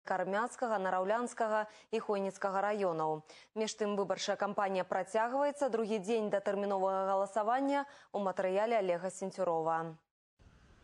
Кармяцкага, Нараўлянскага і Хойніцкага раёнаў. Між тым, выбарчая кампанія працягваецца. Другі дзень датэрміновага галасавання у матэрыяле Алега Сенцюрова.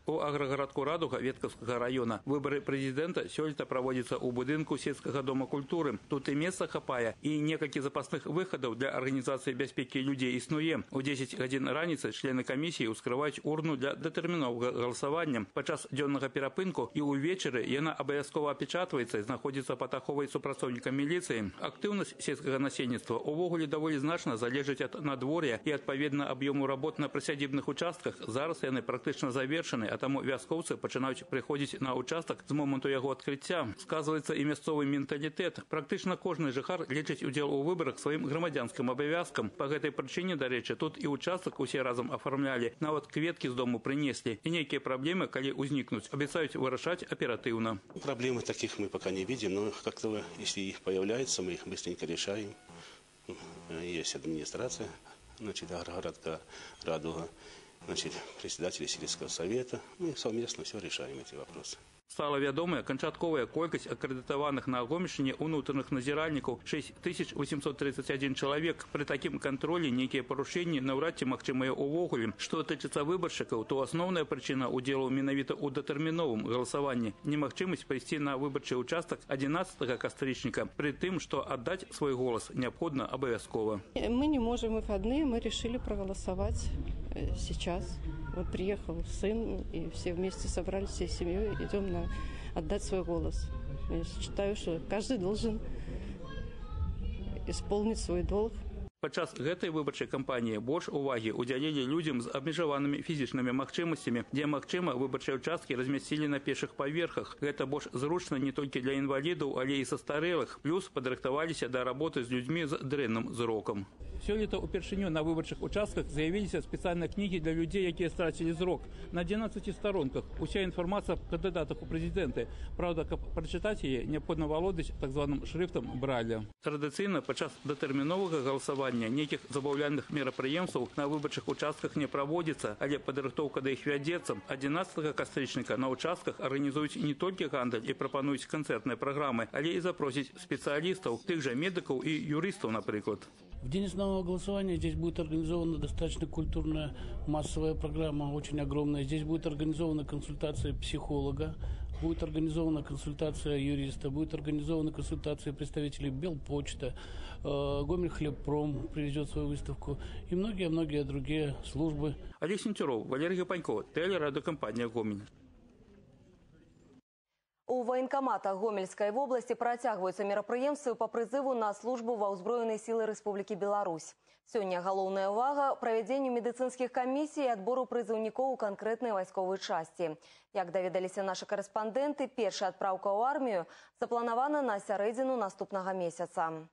У аграгарадку Радуга Веткаўскага района выбары прэзідэнта сёлета праводзяцца ў будынку сельскага дома культуры. Тут і месца хапае, і некалькі запасных выхадаў для арганізацыі бяспекі людзей існуе. У 10 гадзін раніцы члены камісіі ўскрываюць урну для датэрміновага галасавання. Падчас дзённага перапынку і ўвечары яна абавязкова апечатваецца і знаходзіцца пад аховай супрацоўніка міліцыі. Актыўнасць сельскага насельніцтва увогуле даволі значна залежыць ад надвор'я і, адпаведна, аб'ёму работ на прысядзібных участках. Зараз яны практычна завершаны, а таму вяскоўцы пачынаюць прыходзіць на участак з моманту яго адкрыцця. Сказваецца і мясцовы менталітэт. Практычна кожны жыхар лічыць удзел у выбарах сваім грамадзянскім абавязкам. Па гэтай прычыне, дарэчы, тут і участак усе разам афармлялі, нават кветкі з дому прынеслі. І нейкія праблемы, калі ўзнікнуць, абяцаюць вырашаць аператыўна. Проблемы таких мы пока не видим, но как-то, если их появляются, мы их быстренько решаем. Есть администрация, значит, агрогородка Радуга, значит, председатели сельского совета. Мы совместно все решаем эти вопросы. Стала вядомая канчатковая колькасць акрэдытаваных на Гомельшчыне унутраных назіральнікаў 6831 чалавек. Пры такім кантролі нейкія парушэнні наўрад ці магчымыя ўвогуле. Што тычыцца выбаршчыкаў, то асноўная прычына ўдзелу менавіта ў датэрміновым галасаванні – немагчымасць прыйсці на выбарчы участак 11 кастрычніка, пры тым, што аддаць свой голас неабходна абавязкова. Мы не можем в выходные, мы решили проголосовать сейчас. Вот приехал сын, и все вместе собрались, всей семьей, идем на отдать свой голос. Я считаю, что каждый должен исполнить свой долг. Падчас гэтай выбарчай кампаніі больш увагі ўдзялілі людзям з абмежаванымі фізічнымі магчымасцямі, дзе магчыма, выбарчыя ўчасткі размясцілі на першых паверхах. Гэта больш зручна не толькі для інвалідаў, але і састарэлых. Плюс падрыхтаваліся да работы з людзьмі з дрэнным зрокам. Сёлета ўпершыню на выбарчых участках з'явіліся спецыяльныя кнігі для людзей, якія страцілі зрок. На 11 старонках уся інфармацыя аб кандыдатах у прэзідэнты. Праўда, каб прачытаць яе, неабходна валодаць так званым шрыфтам Брайля. Традыцыйна падчас датэрміновага галасавання нейкіх забаўляльных мерапрыемстваў на выбарчых участках не праводзіцца, але падрыхтоўка да іх вядзецца. 11 кастрычніка на участках арганізуюць не толькі гандаль і прапануюць канцэртныя праграмы, але і запросяць спецыялістаў, тых жа медыкаў і юрыстаў, напрыклад. В день основного голосования здесь будет организована достаточно культурная массовая программа, очень огромная. Здесь будет организована консультация психолога, будет организована консультация юриста, будет организована консультация представителей Белпочта, Гомельхлебпром привезет свою выставку и многие-многие другие службы. Алег Сенцюроў, Валерый Гапанько, тэлерадыёкампанія «Гомель». У ваенкаматах Гомельскай вобласці працягваюцца мерапрыемствы па прызыву на службу ва ўзброеныя сілы Рэспублікі Беларусь. Сёння галоўная ўвага правядзенню медыцынскіх камісій і адбору прызыўнікоў у канкрэтнай вайсковай часці. Як даведаліся нашы карэспандэнты, першая адпраўка ў армію запланавана на сярэдзіну наступнага месяца.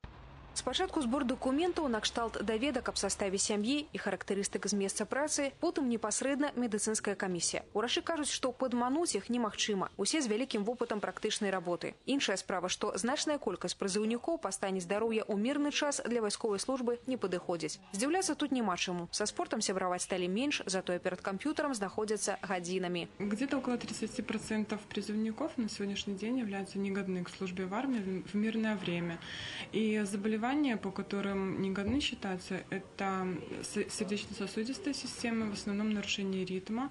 Спачатку збор дакументаў накшталт даведак аб саставе сям'і і характарыстык з месца працы, потым непасрэдна медыцынская камісія. Урачы кажуць, што падмануць іх немагчыма. Усе з вялікім вопытам практычнай работы. Іншая справа, што значная колькасць прызыўнікоў па стане здароўя ў мірны час для вайсковай службы не падыходзіць. Здзіўляцца тут няма чаму. Са спортам сябраваць сталі менш, затое перад камп'ютарам знаходзяцца гадзінамі. Где-то около 30% призывников на сегодняшний день являются негодны к службе в армии в мирное время. И заболевания, по которым негодны считаются, это сердечно-сосудистая система, в основном нарушение ритма,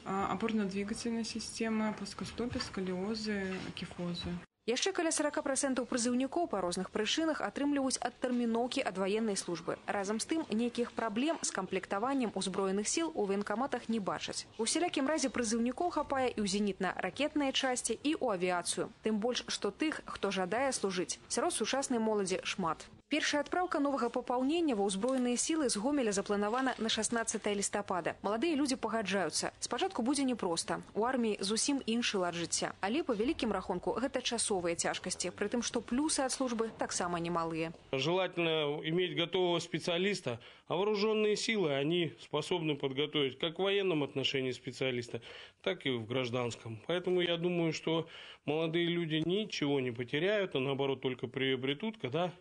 опорно-двигательная система, плоскостопие, сколиозы, кифозы. Яшчэ каля 40% прызыўнікоў па розных прычынах атрымліваюць адтэрміноўкі ад ваеннай службы. Разам з тым, нейкіх праблем з камплектаваннем узброеных сіл у ваенкаматах не бачаць. У усялякім разе прызыўнікоў хапае і ў зенітна-ракетныя часці, і ў авіяцыю. Тым больш, што тых, хто жадае служыць, сярод сучаснай моладзі шмат. Першая адпраўка новага папаўнення ва ўзброеныя сілы з Гомеля запланавана на 16 лістапада. Маладыя людзі пагаджаюцца. Спачатку будзе непроста. У арміі зусім іншы лад жыцця. Але па вялікім рахунку гэта часовыя цяжкасці, пры тым, што плюсы ад службы таксама немалыя. Желательно иметь готового специалиста, а вооруженные силы они способны подготовить как в военном отношении специалиста, так и в гражданском. Поэтому я думаю, что молодые люди ничего не потеряют, а наоборот только приобретут, когда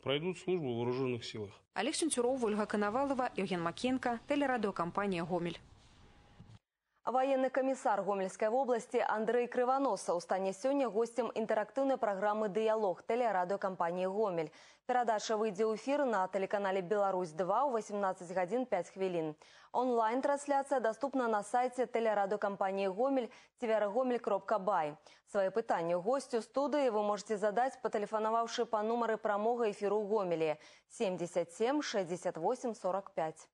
пройдут службу в вооруженных силах. Алег Сенцюроў, Вольга Канавалава, Яўген Макенка, тэлерадыёкампанія «Гомель». Ваенны камісар Гомельскай вобласці Андрэй Крываносаў стане сёння госцем інтэрактыўнай праграмы «Дыялог» тэлерадыёкампаніі «Гомель». Перадача выйдзе ў эфір на тэлеканале «Беларусь-2» ў 18 гадзін 5 хвілін. Онлайн-трансляцыя даступна на сайце тэлерадыёкампаніі «Гомель» tvrgomel.by. Свае пытанні госцю студыі вы можете задаць, патэлефанаваўшы па нумары прамога эфіру ў Гомелі 77 68 45.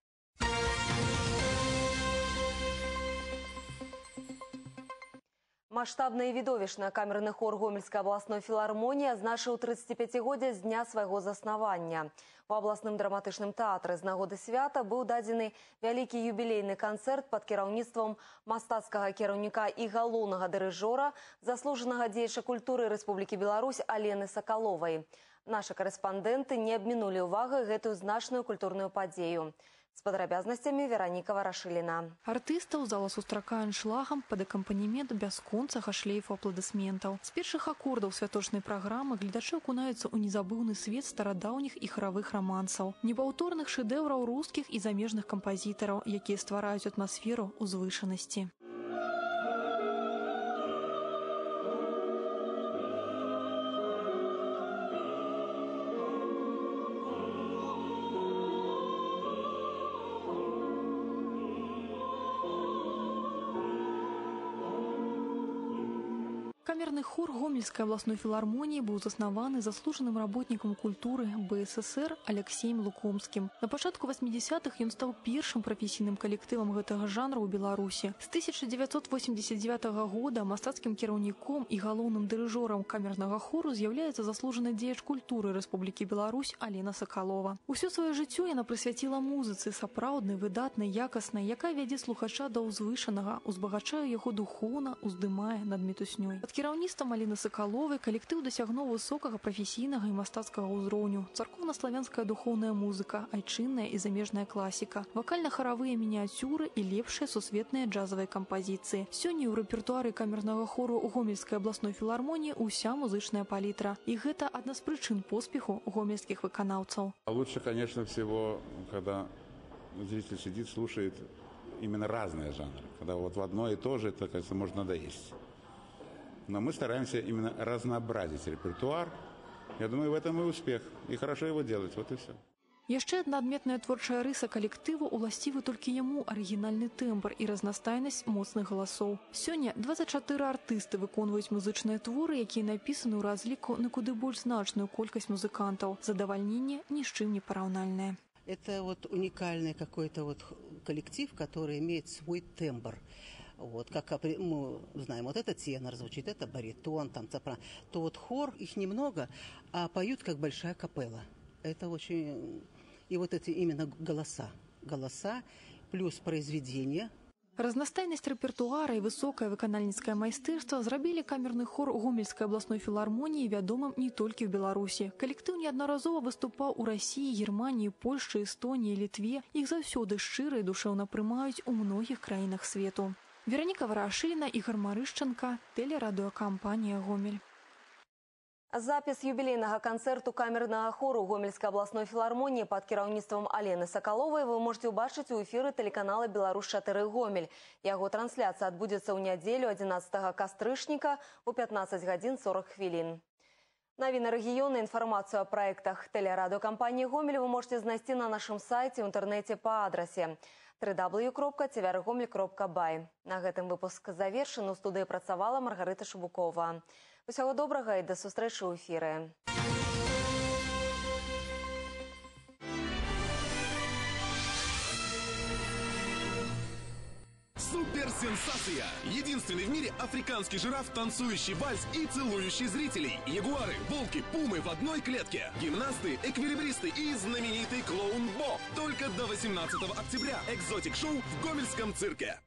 Маштабна і відовішчна камерны хор Гомельскай абласной філармоніі адзначыў 35-годдзе з дня свайго заснавання. У абласным драматычным тэатры з нагоды свята быў дадзены вялікі юбілейны канцэрт пад кіраўніцтвам мастацкага кіраўніка і галоўнага дырыжора, заслужанага дзеяча культуры Рэспублікі Беларусь Алены Сакаловай. Нашы карэспандэнты не абмінулі ўвагай гэтую значную культурную падзею. З падрабязнасцямі Вераніка Варашыліна. Артыстаў зала сустракае аншлагам пад акампанемент бясконцага шлейфу апладысментаў. З першых акордаў святочнай праграмы гледачы акунаюцца ў незабыўны свет старадаўніх і харавых рамансаў, непаўторных шэдэўраў рускіх і замежных кампазітараў, якія ствараюць атмасферу узвышанасці. Камерны хор Гомельскай абласной філармоніі быў заснаваны заслужаным работнікам культуры БССР Алексеем Лукомскім. На пачатку 80-х ён стаў першым прафесійным калектывам гэтага жанру ў Беларусі. З 1989 года мастацкім кіраўніком і галоўным дырыжорам камернага хору з'яўляецца заслужаны дзеяч культуры Рэспублікі Беларусь Алена Сакалова. Усё сваё жыццё яна прысвяціла музыцы, сапраўднай, выдатнай, якаснай, якая вядзе слухача да ўзвышанага, узбагачае яго духоўна, уздымае над мітуснёй. Пад кіраўніцтвам Аліны Сакаловай калектыў дасягнуў высокага прафесійнага і мастацкага ўзроўню. Царкоўнаславянская духоўная музыка, айчынная і замежная класіка, вакальна-харавыя мініяцюры і лепшыя сусветныя джазавыя кампазіцыі. Сёння ў рэпертуары камернага хору Гомельскай абласной філармоніі ўся музычная палітра. І гэта адна з прычын поспеху гомельскіх выканаўцаў. А лучше, конечно, всего, когда зритель сидит, слушает именно разные жанры. Когда вот в одно и то же, это, кажется, можно надоесть. Но мы стараемся именно разнообразить репертуар. Я думаю, в этом и успех. И хорошо его делать. Вот и все. Яшчэ адна адметная творчая рыса калектыву уласцівы толькі яму арыгінальны тэмбр і разнастайнасць моцных галасоў. Сёння 24 артысты выконваюць музычныя творы, якія напісаны ў разліку на куды больш значную колькасць музыкантаў. Задавальненне ні з чым не параўнальнае. Это вот уникальный какой-то вот коллектив, который имеет свой тембр. Вот, как мы знаем, вот это тенор звучит, это баритон, там, сопрано. То вот хор, их немного, а поют как большая капелла. Это очень... И вот эти именно голоса. Голоса плюс произведение. Разнастайнасць рэпертуара і высокае выканальніцкае майстэрства зрабілі камерны хор Гомельскай абласной філармоніі вядомым не толькі ў Беларусі. Калектыў неаднаразова выступаў у Расіі, Германіі, Польшчы, Эстоніі, Літве. Іх заўсёды шчыра і душэўна прымаюць у многіх краінах свету. Вераніка Варашыліна, Ігар Марышчанка, тэлерадыёкампанія «Гомель». Запіс юбілейнага канцэрту камернага хору Гомельскай абласной філармоніі пад кіраўніцтвам Алены Сакаловай вы можете ўбачыць у эфіры тэлеканала «Беларусь-4 Гомель». Яго трансляцыя адбудзецца ў нядзелю 11 кастрычніка ў 15 гадзін 40 хвілін. Навіны рэгіёна, інфармацыю аб праектах тэлерадыёкампаніі «Гомель» вы можете знайсці на нашым сайце ў інтэрнэце па адрасе www.tvrgomel.by. На гэтым выпуск завершаны. У студыі працавала Маргарыта Шубукова. Усяго добрага і да сустрэчы ў эфіры. Суперсенсация! Единственный в мире африканский жираф, танцующий вальс и целующий зрителей. Ягуары, волки, пумы в одной клетке. Гимнасты, эквилибристы и знаменитый клоун Бо. Только до 18 октября. Экзотик-шоу в Гомельском цирке.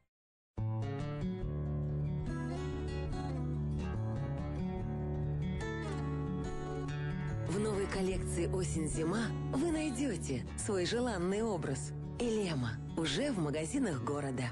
В новой коллекции «Осень-зима» вы найдете свой желанный образ. Элема уже в магазинах города.